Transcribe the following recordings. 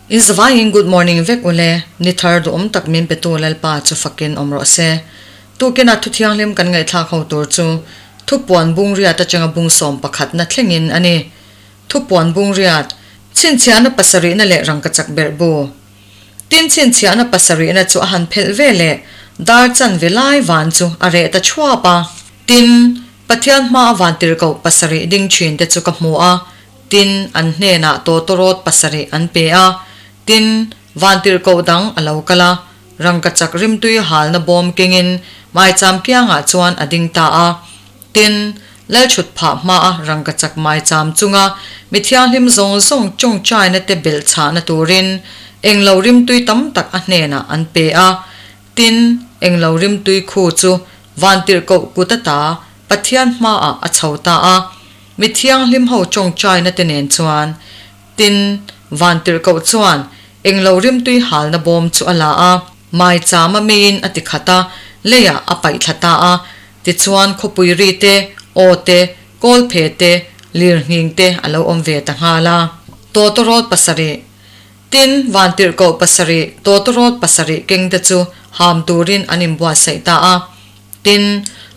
In zavaiin good morning vek ule, ni thar duhawm tak min petu Lalpa chu fakin awm rawh se. Tukinah thu thianghlim kan ngaihthlak ho tur chu Thupuan bungriat atanga bungsawm pakhatna thlengin a ni. Thupuan bungriat, chhinchhiahna pasarihna leh rangkachak berh bu. Tin chhinchhiahna pasarihna chu a han phelh ve leh dar chanve lai van chu a reh ta thuap a. Tin, Pathian hmaa vantirhkoh pasarih ding thin te chu ka hmu a, tin, an hnenah tawtawrawt pasarih an pe a. Tin, vantirhkoh dang a lo kal a, rangkachak rimtui halna bawm kengin maicham kiangah chuan a ding ta a. Tin, Lalchhut phah hmaa rangkachak maicham chunga mi thianghlim zawng zawng tawngtaina te belh chhahna turin englo rimtui tam tak a hnenah an pe a. Tin, englo rimtui khu chu vantirhkoh kut ata Pathian hmaah a chho ta a, mi thianghlim ho tawngtaina te nen chuan. Tin, vantirhkoh chuan englo rimtui halna bawm chu a la a, maichama meiin a ti khat a, leiah a paih thla ta a. Tichuan khawpui ri te, aw te, kawlphe te, lirnghing te a lo awm ve ta nghal a. Tawtawrawt pasarih. Tin, vantirhkoh pasarih, tawtawrawt pasarih keng te chu ham turin an inbuatsaih ta a. Tin,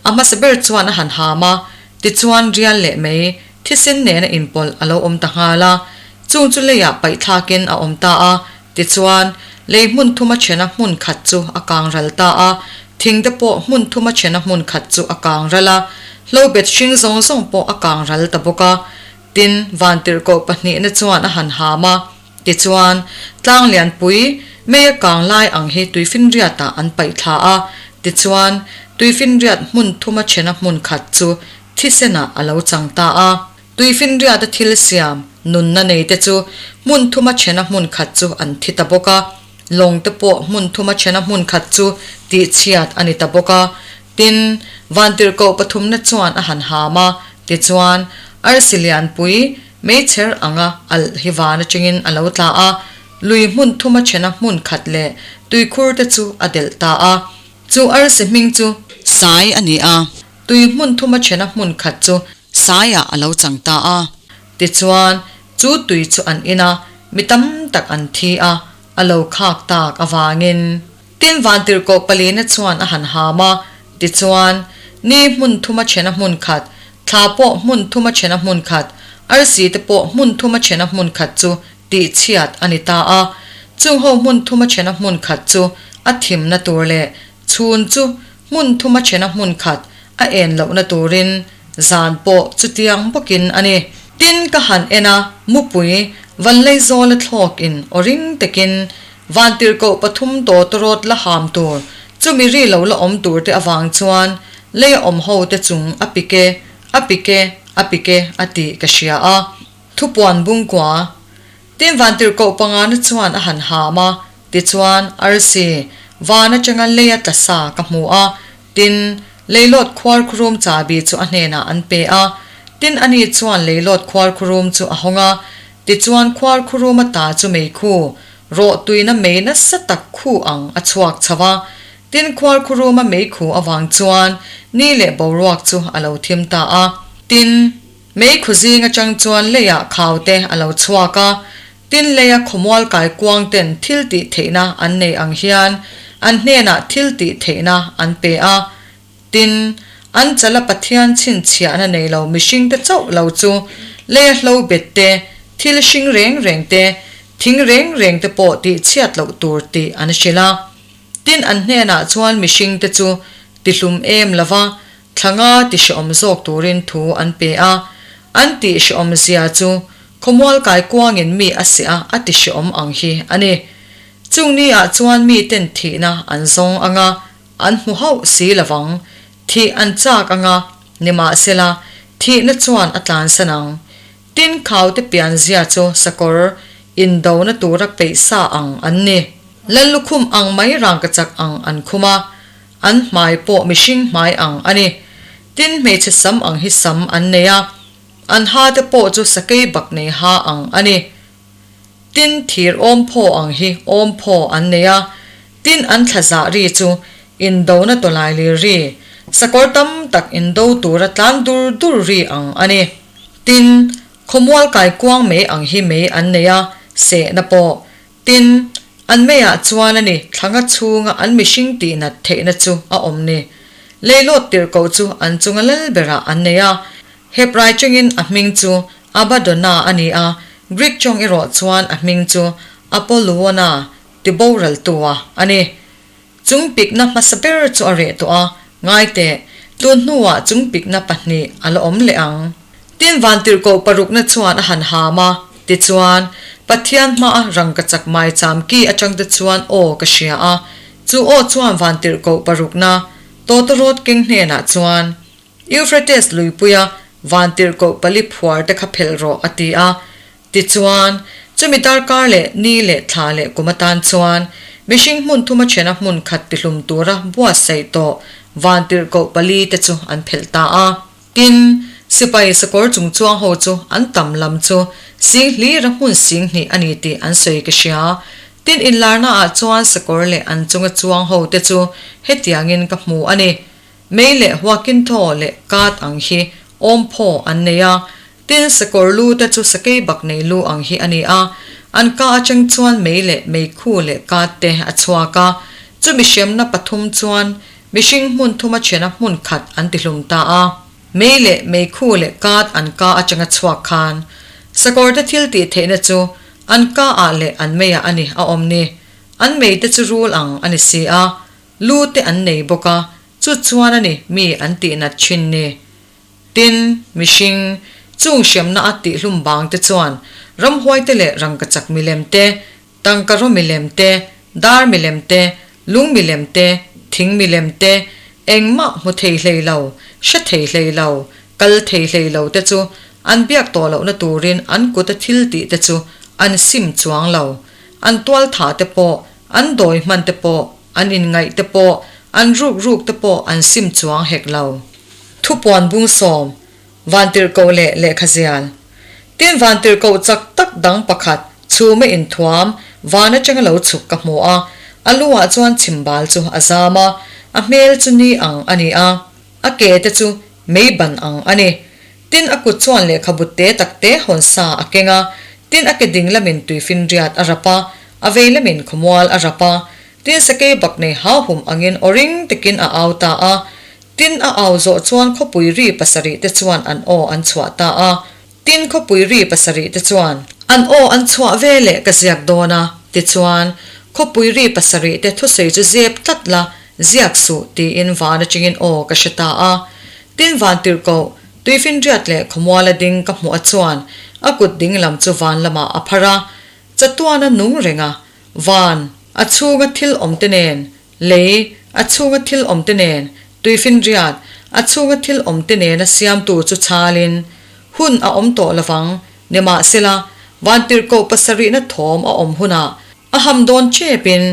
a hmasa ber chuan a han ham a, tichuan rial leh mei, thisen nena inpawlh a lo awm ta nghal a. Chung chu leiah paihthlakin a awm ta a, Tichuan, lei hmun thuma thena hmun khat chu a kang ral ta a, thing te pawh hmun thuma thena hmun khat chu a kang ral a, hlobet hring zawng zawng pawh a kang ral ta bawk a. Tin, vantirhkoh pahnihna chuan a han ham a. Tichuan, tlang lianpui, mei a kang lai ang hi tuifinriatah an paih thla a. Tichuan, tuifinriat hmun thuma thena hmun khat chu thisenah a lo chang ta a. Tuifinriata thil siam nunna nei te chu hmun thuma thena hmun khat chu an thi ta bawk a, lawng te pawh hmun thuma thena hmun khat chu tihchhiat a ni ta bawk a. Tin, vantirhkoh pathumna chuan a han ham a, tichuan, arsi lianpui meichher anga alh hi van atangin a lo tla a, lui hmun thuma thena hmun khat leh tuikhur te chu a delh ta a. Chu arsi hming chu Sai a ni a. Tui hmun thuma thena hmun khat chu Saiah a lo chang ta a. Tichuan, chu tui chu an in a, mi tam tak an thi a, a lo khak tak avangin. Tin, vantirhkoh palina chuan a han ham a, tichuan, ni hmun thuma thena hmun khat, thla pawh hmun thuma thena hmun khat, arsi te pawh hmun thuma thena hmun khat chu tihchhiat a ni ta a. Chungho hmun thuma thena hmun khat chu a thimna tur leh chhun chu hmun thuma thena hmun khat a en lohna turin zan pawh chutiang bawkin a ni. Tin ka han en a, mupui Vanleizawla thlawkin aw ring takin Vantirhkoh pathum tawtawrawt la ham tur, chumi ri lo la awm tur te avang chuan lei a awm ho te chung a pik e, a pik e, a pik e a tih ka hria a. Thupuan bungkua. Tin Vantirhkoh pangana chuan a han ham a, tichuan arsi van atanga leia tla sa ka hmu a, Tin, leilawt khuarkhurum chahbi chu a hnenah an pe a. Tin, ani chuan leilawt khuarkhurum chu a hawng a. Tichuan khuarkhurum ata chu meikhu, rawh tuina mei nasa tak khu ang a chhuak chho a. Tin, khuarkhuruma meikhu avang chuan ni leh boruak chu a lo thim ta a. Tin, meikhu zing atang chuan leiah khau te a lo chhuak a. Tin leia khawmual kaikuang ten thil tih theihna an nei ang hian an hnenah thil tih theihna an pe a. Tin, an chala Pathian chhinchhiahna nei lo mihringte chauh lo chu leia hlo bet te, thil hring reng reng te, thing reng reng te pawh tih chhiat loh tur tih an hrilh a. Tin, an hnenah chuan mihringte chu tihlum em lova thlanga ti hrehawm zawk turin thu an pe a. An tih hrehawm zia chu Khawmual kaikuangin mi a seh a, a ti hrehawm ang hi a ni. Chung ni ah chuan mi ten thihna an zawng ang a, an hmu hauh si lo vang. Thih an chak ang a, nimahsela, thihna chuan a tlansan ang. Tin khaute pianzia chu sakawr indona tura peih sa ang an ni. Lallukhum ang mai rangkachak ang an khum a, an hmai pawh mihring hmai ang a ni. Tin hmeichhe sam ang hi sam an nei a, An ha te pawh chu sakei bak nei ha ang a ni. Tin, thir awm phaw ang hi awm phaw an nei a, tin an thla zah ri chu indona tawlai lir ri, sakawr tam tak indo tura tlan dur dur ri ang a ni. Tin, khawmual kai kuang mei ang hi mei an nei a, sehna pawh. Tin, an meiah chuan a ni thlanga chhunga an mihring tihnat theihna chu a awm ni. Leilawt tirhkoh chu an chunga lal berah an nei a. Hebrai tawngin a hming chu Abaddona a ni a, Greek tawng erawh chuan a hming chu Apolluona tiboraltua a ni. Chung pikna hmasa ber chu a reh tawh a, ngai teh, tun hnuah chung pikna pahnih a la awm leh ang. Tin vantirhkoh parukna chuan a han ham a, tichuan, Pathian hmaa rangkachak maicham ki atang te chuan aw ka hria a, chu aw chuan vantirhkoh parukna tawtawrawt keng hnenah chuan, Euphrates luipuia vantirhkoh pali phuar te kha phelh rawh a ti a, Tichuan, chumi darkar leh ni leh thla leh kum atan chuan mihring hmun thuma thena hmun khat tihlum tura buatsaih tawh vantirhkoh pali te chu an phelh ta a. Tin, sipai sakawr chungchuang ho chu an tam lam chu sing hlira hmun sing hnih a ni tih an sawi ka hria. Tin, inlarna ah chuan sakawr leh an chunga chuang ho te chu hetiangin ka hmu a ni. Mei leh huakinthaw leh kat ang hi awmphaw an nei a, Tin, sakawr lu te chu sakei bak nei lu ang hi a ni a, an ka atang chuan mei leh meikhu leh kat te a chhuak a. Chumi hremna pathum chuan mihring hmun thuma thena hmun khat an tihlum ta a. Mei leh meikhu leh kat an ka atanga chhuak khan sakawr te thil tih theihna chu an ka ah leh an meiah a ni a awm ni. An mei te chu rul ang a ni si a, lu te an nei bawk a, chu chuan a ni mi an tihnat thin ni. Tin, mihring, chung hremna a tihhlum bang te chuan ramhuaite leh rangkachak milem te, tangkaraw milem te, dar milem te, lung milem te, thing milem te, engmah hmu thei hlei lo, hre thei hlei lo, kal thei hlei lo te chu an biak tawh lohna turin an kuta thil tih te chu an sim chuang lo. An tualthah te pawh, an dawi hman te pawh, an inngaih te pawh, an ruk ruk te pawh an sim chuang hek lo. Thupuan bung sawm, Vantirhkoh leh lehkhazial. Tin vantirhkoh chak tak dang pakhat chhuma inthuam van atanga lo chhuk ka hmu a, a lu ah chuan chhimbal chu a zam a, a hmel chu ni ang a ni a, a ke te chu mei ban ang a ni. Tin a kut chuan lehkhabu te tak te hawn sa a keng a, tin a ke ding lamin tuifinriat a rap a, a vei lamin khawmual a rap a, tin sakei bak nei hauhum angin aw ring takin a au ta a, Tin, a au zawh chuan khawpui ri pasarih te chuan an aw an chhuah ta a. Tin, khawpui ri pasarih te chuan. An aw an chhuah ve leh ka ziak dawn a, tichuan, khawpui ri pasarih te thusawi chu zep tlat la, ziak suh, tiin van atangin aw ka hre ta a. Tin, van tirhkoh, tuifinriat leh khawmuala ding ka hmuh a chuan a kut ding lam chu van lamah a phar a, chatuana nung reng a, van, a chhunga thil awm te nen, Lei, a chhunga thil awmte nen, tuifinriat, a chhunga thil awmte nena siamtu chu chhalin, hun a awm tawh lovang, nimahsela, vantirhkoh pasarihna thawm a awm hunah a ham dawn chepin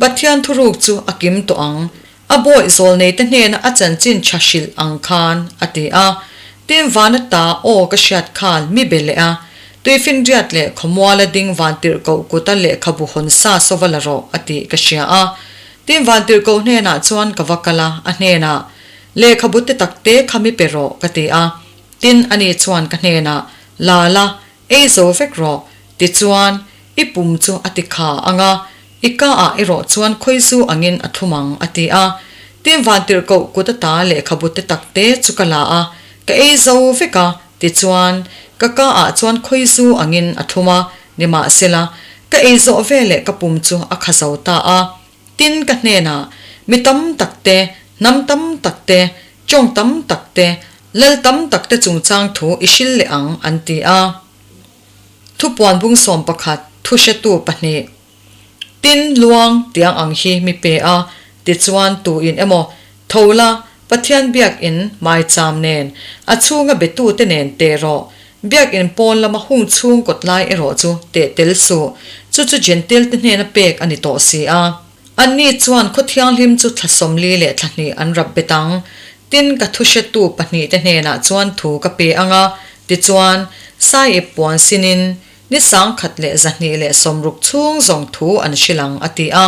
Pathian thuruk chu a kim tawh ang, a bawih zawlneite hnena a chanchin tha hrilh ang khan, a ti a. Tin, vana ta aw ka hriat khan mi be leh a, tuifinriat leh khawmuala ding vantirhkoh kuta lehkhabu hawn sa sawva la rawh, a tih ka hria a. Tin, vantirhkoh hnenah chuan ka va kal a, a hnenah, Lehkhabu te tak te kha mi pe rawh, ka ti a. Tin, ani chuan ka hnenah, La la, ei zo vek rawh, tichuan, i pum chu a ti kha ang a, I ka ah erawh chuan khawizu angin a thlum ang, a ti a. Tin vantirhkoh kut ata lehkhabu te tak te chu ka la a, ka ei zo vek a, tichuan, ka ka ah chuan khawizu angin a thlum a, nimahsela, ka ei zawh veleh ka pum chu a kha zo ta a. Tin ka hnenah, Mi tam tak te, hnam tam tak te, tawng tam tak te, lal tam tak te chungchang thu i hril leh ang, an ti a. Thupuan bung 11, Thuhretu pahnih. Tin, luang tiang ang hi mi pe a, tichuan tuin emaw, Tho la, Pathian biakin maicham nen, a chhunga betute nen teh rawh. Biakin pawn lama hung chhung kawt lai erawh chu teh tel suh, chu chu Jentail-te hnena pek a ni tawh si a. Anni chuan khaw thianghlim chu thla 40 leh thla hnih an rap bet ang. Tin, ka thuhretu pahnihte hnenah chuan thu ka pe ang a, tichuan, Saiip puan sinin ni 1260 chhung zawng thu an hrilh ang, a ti a.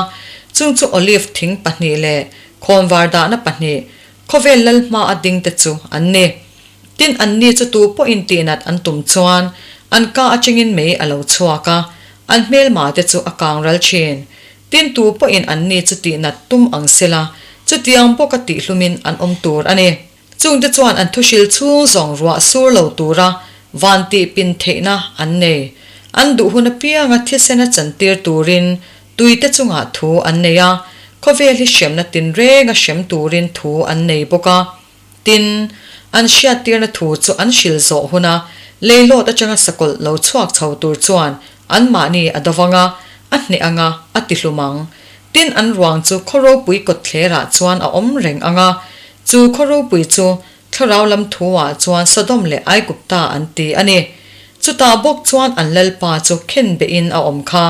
Chung chu olive thing pahnih leh khawnvar dahna pahnih, khawvel lal hmaa dingte chu an ni. Tin, anni chu tu pawhin tihnat an tum chuan an ka atangin mei a lo chhuak a. An hmelma te chu a kang ral thin. Tin tu pawhin anni chu tihnat tum ang sela, chutiang bawka tihhlumin an awm tur a ni. Chungte chuan an thuhril chhung zawng ruah sur lo tura van tih pin theihna an nei. An duh hun apianga thisena chantir turin tuite chungah thu an nei a, khawvel hi hremna tinrenga hrem turin thu an nei bawk a. Tin, an hriattirna thu chu an hril zawh huna leilawt atanga sakawlh lo chhuak chho tur chuan anmahni a dovang a, a hneh ang a, a tihlum ang. Tin, an ruang chu khaw ropui kawtthlerah chuan a awm reng ang a, chu khaw ropui chu thlarau lam thuah chuan Sodom leh Aigupta an ti a ni. Chutah bawk chuan an Lalpa chu khenbehin a awm kha.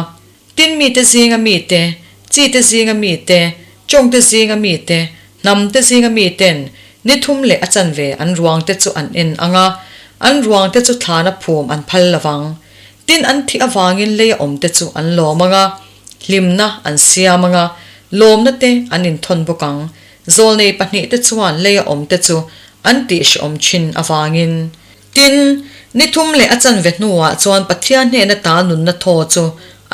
Tin, mite zinga mite, chite zinga mite, tawngte zinga mite, hnamte zinga miten ni thum leh a chanve an ruangte chu an en ang a, an ruangte chu thlana phum an phal lo vang. Tin, an thih avangin leia awmte chu an lawm ang a, hlimna an siam ang a, lawmna te an inthawn bawk ang. Zawlnei pahnihte chuan leia awmte chu an tihhrehawm thin avangin. Tin, ni thum leh a chanve hnuah chuan Pathian hnena ta nunna thaw chu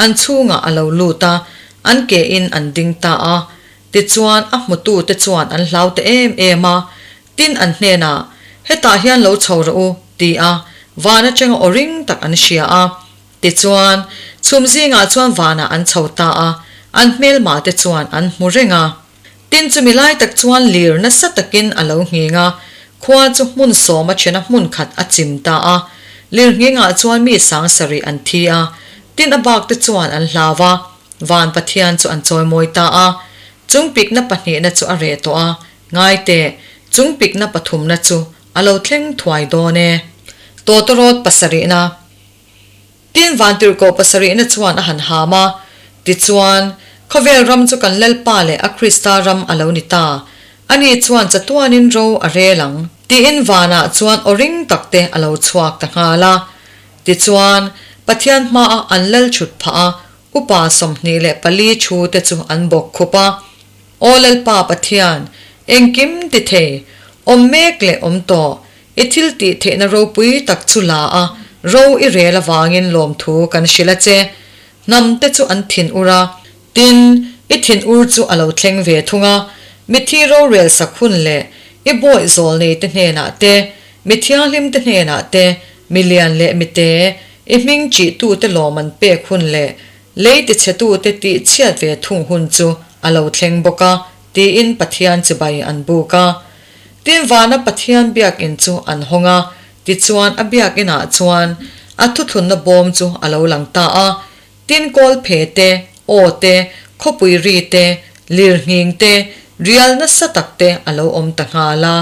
an chhungah a lo lut a, an kein an ding ta a. Tichuan, a hmutute chuan an hlau ta em em a. Tin, an hnenah, Hetah hian lo chho rawh u, ti a, van atanga aw ring tak an hria a. Tichuan, chhum zingah chuan vanah an chho ta a, an hmelmahte chuan an hmu reng a. Tin chumi lai tak chuan lir nasa takin a lo nghing a, khua chu hmun sawma thena hmun khat a chim ta a. Lir nghingah chuan mi sang sarih an thi a, tin a bak te chuan an hlau a, van Pathian chu an chawimawi ta a. Chung pikna pahnihna chu a reh tawh a, ngai teh, chung pikna pathumna chu a lo thleng thuai dawn e. Tawtawrawt pasarihna. Tin, Vantirhkoh pasarihna chuan a han ham a, Tichuan, khawvel ram chu kan Lalpa leh a Krista ram a lo ni ta. Ani chuan chatuanin ro a rel ang, tiin vanah chuan aw ring takte a lo chhuak ta nghal a. Tichuan, Pathian hmaah an lal chhut phah a, upa 24 thu te chu an bawk khup a. Aw Lalpa Pathian, engkim ti thei, awm mek leh awm tawh, I thil tih theihna ropui tak chu la a, ro i rel avangin lawmthu kan hrilh a che. Hnam te chu an thin ur a, tin, i thin ur chu a lo thleng ve thung a. Mithi rorel sak hun leh i bawih zawl nei te hnenah te, mi thianghlim te hnenah te, mi lian leh mi te, i hming chih tu te lawm an pek hun leh lei ti chhe tu te tih chhiat ve thung hun chu a lo thleng bawk a, tiin Pathian chibai an buk a. Tin vana Pathian biakinn chu an hawng a, tichuan a biakinah chuan a thuthlunna bawm chu a lo lang ta a. Tin kawl phe te, aw te, khawpui ri te, lirnghing te, rial nasa tak te a lo awm ta nghal a.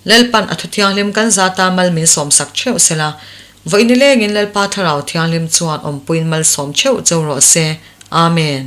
Lalpan a thuthianghlim kan zata mal min sawmsak theuh sela, vawiin nilengin Lalpa Thlarau Thianghlim chuan awmpuiin malsawm theuh cheu rawh se. Amen.